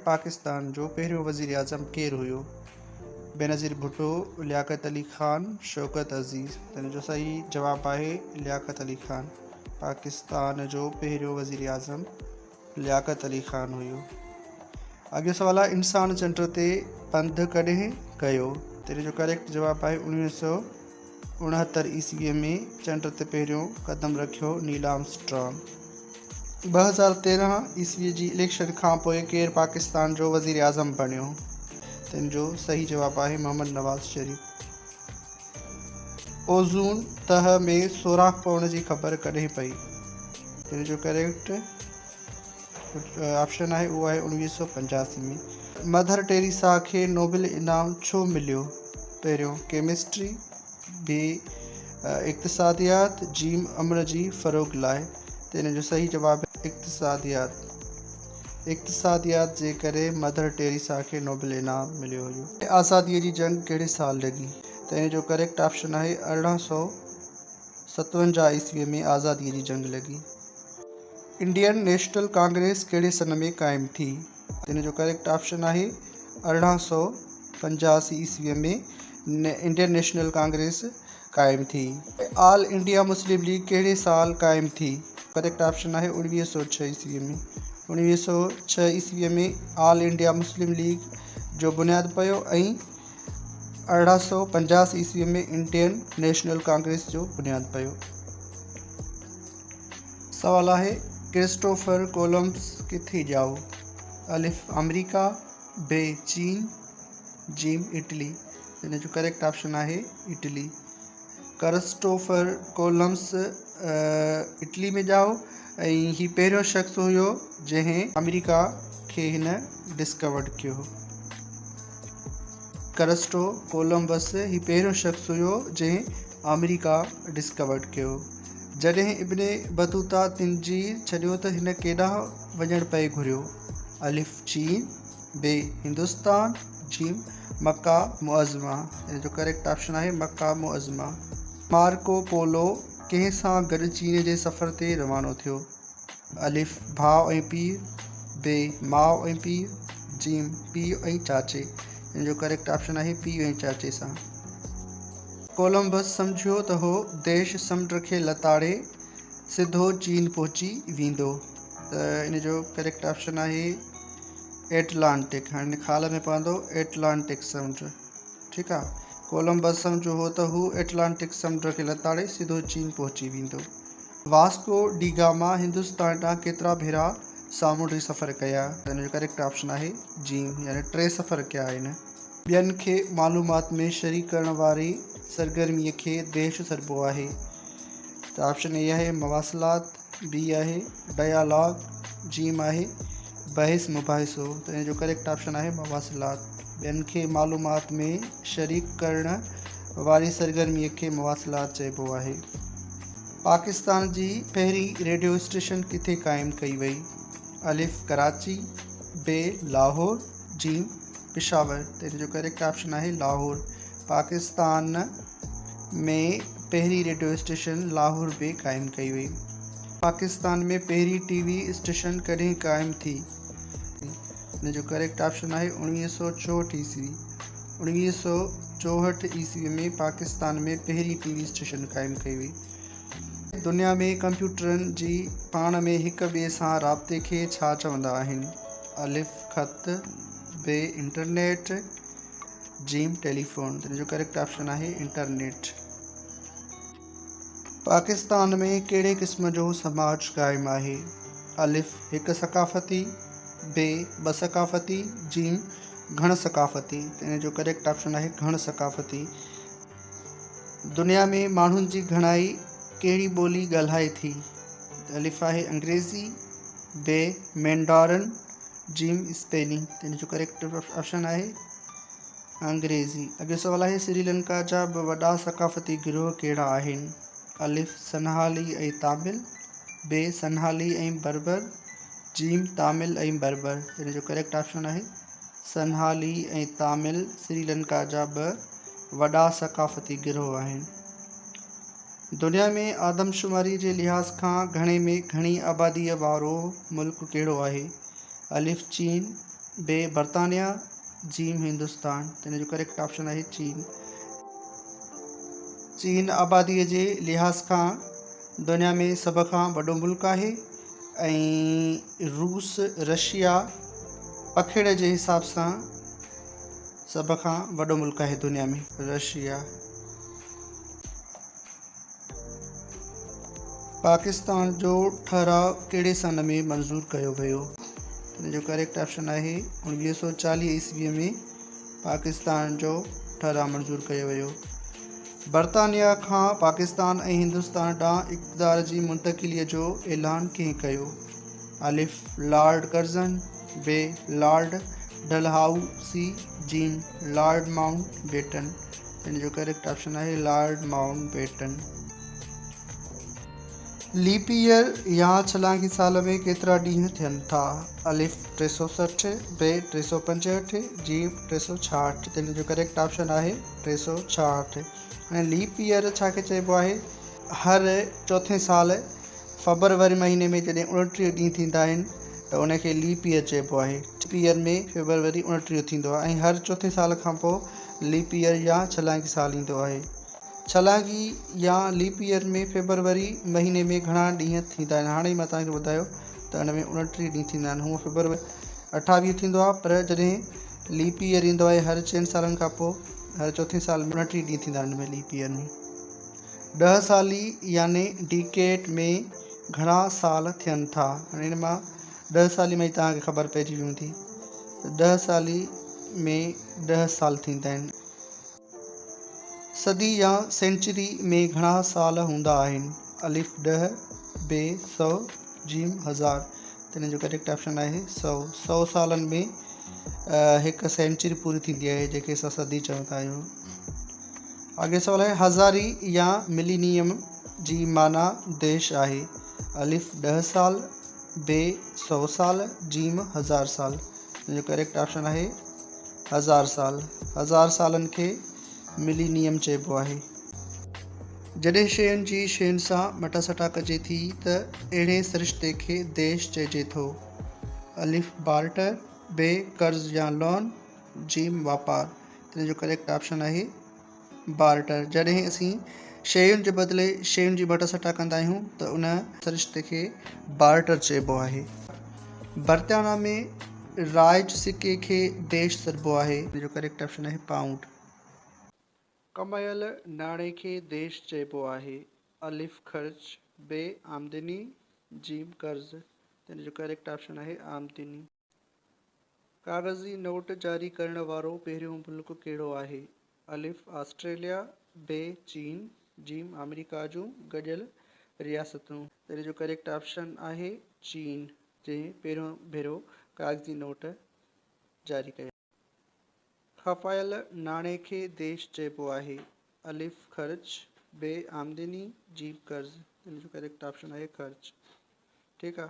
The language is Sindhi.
پاڪستان جو پهريون وزيراعظم ڪير هيو؟ بينظير ڀٽو، لياقت علي خان، شوڪت عزيز. ته ان جو صحيح جواب آهي لياقت علي خان. پاڪستان جو پهريون وزيراعظم لياقت علي خان هيو. اڳيون سوال آهي انسان چنڊ تي پنڌ ڪڏهن ڪيو؟ ته ان جو ڪريڪٽ جواب آهي 1969 عيسويء ۾ چنڊ تي پهريون قدم رکيو نيل آرمسٽرانگ. 2013 عيسوي جي اليڪشن کان پوء ڪير پاڪستان جو وزيراعظم بڻيو؟ ته ان جو صحيح جواب آهي محمد نواز شريف. اوزون تهه ۾ سوراخ پوڻ جي خبر ڪڏهن پئي؟ ان جو ڪريڪٽ آپشن آهي اهو آهي 1985 ۾. مڌر ٽيريسا کي نوبل انعام ڇو مليو؟ پهريون ڪيمسٽري، بي اقتصاديات، جيم امن جي فروغ لاء. ته ان جو صحيح جواب آهي اقتصاديات. اقتصاديات جي ڪري مڌر ٽيريسا کي نوبل انعام مليو هيو. آزاديء جي جنگ ڪهڙي سال لڳي؟ ته ان جو ڪريڪٽ آپشن آهي 1857 عيسويء ۾ آزاديء جي جنگ لڳي. انڊين نيشنل ڪانگريس ڪهڙي سن ۾ قائم ٿي؟ ان جو ڪريڪٽ آپشن آهي 1885 عيسويء ۾ انڊين نيشنل ڪانگريس قائم ٿي. آل انڊيا مسلم ليگ ڪهڙي سال قائم ٿي؟ ڪريڪٽ آپشن آهي 1906 عيسويء ۾. 1906 عيسويء ۾ آل انڊيا مسلم ليگ جو بنياد پيو ۽ 1885 عيسويء ۾ انڊين نيشنل ڪانگريس جو بنياد پيو. سوال آهي ڪرسٽوفر ڪولمبس ڪٿي ڄائو؟ الف آمريڪا، بي چين، جيم اٽلي. ان جو ڪريڪٽ آپشن آهي اٽلي. ڪرسٽوفر ڪولمبس اٽلي ۾ ڄائو ۽ هي پهريون شخص هيو جنهن آمريڪا کي هن ڊسڪورڊ ڪيو هو. ڪرسٽو ڪولمبس هي پهريون شخص هيو جنهن آمريڪا ڊسڪورڊ ڪيو. جڏهن ابن بطوطه تنجير ڇڏيو ته هن ڪيڏانهن وڃڻ پئي گهريو؟ الف چين، بي هندستان، جيم مڪه معظمه. ان جو ڪريڪٽ آپشن آهي مڪه معظمه. مارڪو پولو ڪنهن سان گڏ چين جي سفر تي روانو ٿيو؟ الف ڀاء ۽ پيء، بي ماء ۽ پيء، جيم پيء ۽ چاچي. ان جو ڪريڪٽ آپشن آهي پيء ۽ چاچي سان. ڪولمبس سمجهيو ته هو ديش سمنڊ کي لتاڙي سڌو چين پهچي ويندو ته ان جو ڪريڪٽ آپشن آهي ائٽلانٽڪ. هاڻي ان خال ۾ پوندو ائٽلانٽڪ سمنڊ. ٺيڪ آ ڪولمبس سمجهيو هو ته هو ائٽلانٽڪ سمنڊ کي لتاڙي سڌو چين پهچي ويندو. واسڪو ڊي گاما هندستان ڏانهن ڪيترا ڀيرا سامونڊي سفر ڪيا؟ ته ان جو ڪريڪٽ آپشن آهي جيم يعني ٽي سفر ڪيا آهن. ٻين کي معلومات ۾ شريڪ ڪرڻ واري سرگرميء کي ديش سڏبو آهي. ته آپشن اي آهي مواصلات، بي آهي ڊيالاگ، جيم آهي بحث مباحثو. ته ان جو ڪريڪٽ آپشن آهي مواصلات. ٻين کي معلومات ۾ شريڪ ڪرڻ واري سرگرميء کي مواصلات چئبو آهي. پاڪستان جي پهرين ريڊيو اسٽيشن ڪٿي قائم ڪئي وئي؟ الف ڪراچي، بي لاهور، جيم پشاور. ته ان جو ڪريڪٽ آپشن آهي لاهور. پاڪستان ۾ پهرين ريڊيو اسٽيشن لاهور ۾ قائم ڪئي وئي. پاڪستان ۾ پهرين ٽي وي اسٽيشن ڪڏهن قائم ٿي؟ ان جو ڪريڪٽ آپشن آهي 1964 عيسوي. 1964 عيسوي ۾ پاڪستان ۾ پهرين ٽي وي اسٽيشن قائم ڪئي وئي. دنيا ۾ ڪمپيوٽرن جي پاڻ ۾ هڪ ٻئي سان رابطي کي ڇا چوندا آهن؟ الف خط، بي انٽرنيٽ، جيم ٽيليفون. ان جو ڪريڪٽ آپشن آهي انٽرنيٽ. پاڪستان ۾ ڪهڙي قسم جو سماج قائم آهي؟ الف هڪ ثقافتي، بي ٻه ثقافتي، جيم گهڻ ثقافتي. ته ان جو ڪريڪٽ آپشن آهي گهڻ ثقافتي. دنيا ۾ ماڻهن جي گهڻائي ڪهڙي ٻولي ڳالهائي ٿي؟ ته الف آهي انگريزي، بي مينڊارن، جيم اسپيني. ته ان جو ڪريڪٽ آپشن آهي انگريزي. اڳيون سوال آهي سري لنڪا جا ٻه وڏا ثقافتي گروهه ڪهڙا آهن؟ الف سنهالي ۽ تامل، بي سنهالي ۽ بربر، جيم تامل ۽ بربر. ان جو ڪريڪٽ آپشن آهي سنهالي ۽ تامل سري لنڪا جا ٻه وڏا ثقافتي گروهه آهن. دنيا ۾ آدمشماري جي لحاظ کان گهڻي ۾ گهڻي آباديء وارو ملڪ ڪهڙو آهي؟ الف چين، بي برطانيا، جيم هندستان. ته ان جو ڪريڪٽ آپشن آهي چين. چين آباديء جي لحاظ کان دنيا ۾ سڀ کان وڏو ملڪ آهي ۽ روس، رشيا، پکيڙ جي حساب سان سڀ کان وڏو ملڪ آهي دنيا ۾. رشيا. پاڪستان جو ٺهراء ڪهڙي سن ۾ منظور ڪيو ويو؟ ان جو ڪريڪٽ آپشن آهي 1940 عيسوي ۾ پاڪستان جو ٺهراء منظور ڪيو ويو. برطانيا کان پاڪستان ۽ هندستان ڏانهن اقتدار جي منتقليء جو اعلان ڪنهن ڪيو؟ الف، لارڊ ڪرزن، بي، لارڊ ڊلهائوسي، جيم، لارڊ مائونٽ بيٽن. ان جو ڪريڪٽ آپشن آهي لارڊ مائونٽ بيٽن. ليپ ايئر يا ڇلانگي سال ۾ ڪيترا ڏينهن ٿين ٿا؟ الف 360، ب 365، ج 366. ته ان جو ڪريڪٽ آپشن آهي 366. هاڻي ليپ ايئر ڇا کي چئبو آهي؟ هر چوٿين سال فبروري مهيني ۾ جڏهن 29 ڏينهن ٿيندا آهن ته ان کي ليپ ايئر چئبو آهي. ليپ ايئر ۾ فيبروري 29 ٿيندو آهي ۽ هر چوٿين سال کان پوء ليپ ايئر يا ڇلانگي سال ايندو آهي. ڇلانگي يا ليپ ايئر ۾ فيبروري مهيني ۾ گهڻا ڏينهن ٿيندا آهن؟ هاڻي ئي مان توهان کي ٻڌايو ته ان ۾ 29 ڏينهن ٿيندا آهن. هونء فيبروري 28 ٿيندو آهي پر جڏهن ليپ ايئر ايندو آهي هر چئن سالن کان پوء هر چوٿين سال ۾ 29 ڏينهن ٿيندا آهن ان ۾ ليپ ايئر ۾. ڏهه سالي يعني ڊيڪيڊ ۾ گهڻا سال ٿين ٿا؟ هاڻي هن مان ڏهه سالي مان ئي توهان کي خبر پئجي وئي هوندي ته ڏهه سالي ۾ ڏهه سال ٿيندا آهن. صدي يا سينچري ۾ گهڻا سال هوندا آهن؟ الف ڏهه، ب سؤ، ج هزار. ته هن جو ڪريڪٽ آپشن آهي سؤ. سؤ سالن ۾ هڪ سينچري پوري ٿيندي آهي جنهن کي اسان صدي چوندا آهيون. اڳيون سوال آهي هزاري يا ملينيم جي معنيٰ ديش آهي. الف ڏهه سال، ب سؤ سال، ج هزار سال. ان جو ڪريڪٽ آپشن آهي هزار سال. هزار سالن کي ملينيم چئبو آهي. جڏهن شين جي شين سان مٽاسٽا ڪجي ٿي ته اهڙي سرشتي کي ديش چئجي ٿو. الف بارٽر، ب قرض يا لون، ج واپار. ان جو ڪريڪٽ آپشن آهي بارٽر. جڏهن اسين شين جي بدلي شين جي مٽ سٽا ڪندا آهيون ته ان سرشتي کي بارٽر چئبو آهي. برطانيا ۾ رائج سڪي کي ديش سڏبو آهي. ان جو ڪريڪٽ آپشن آهي پائونڊ. ڪمايل ناڻي کي ديش چئبو آهي. الف خرچ، ب آمدني، ج قرض. ته ان جو ڪريڪٽ آپشن آهي آمدني. ڪاغذي نوٽ جاري ڪرڻ وارو پهريون ملڪ ڪهڙو آهي؟ الف، آسٽريليا، ب، چين، ج، آمريڪا جون گڏيل رياستون. ته ان جو ڪريڪٽ آپشن آهي چين جنهن پهريون ڀيرو ڪاغذي نوٽ جاري ڪيا. کپايل ناڻي کي ديش چئبو آهي. الف، خرچ، ب، آمدني، ج، قرض. ان جو ڪريڪٽ آپشن آهي خرچ. ٺيڪ آ.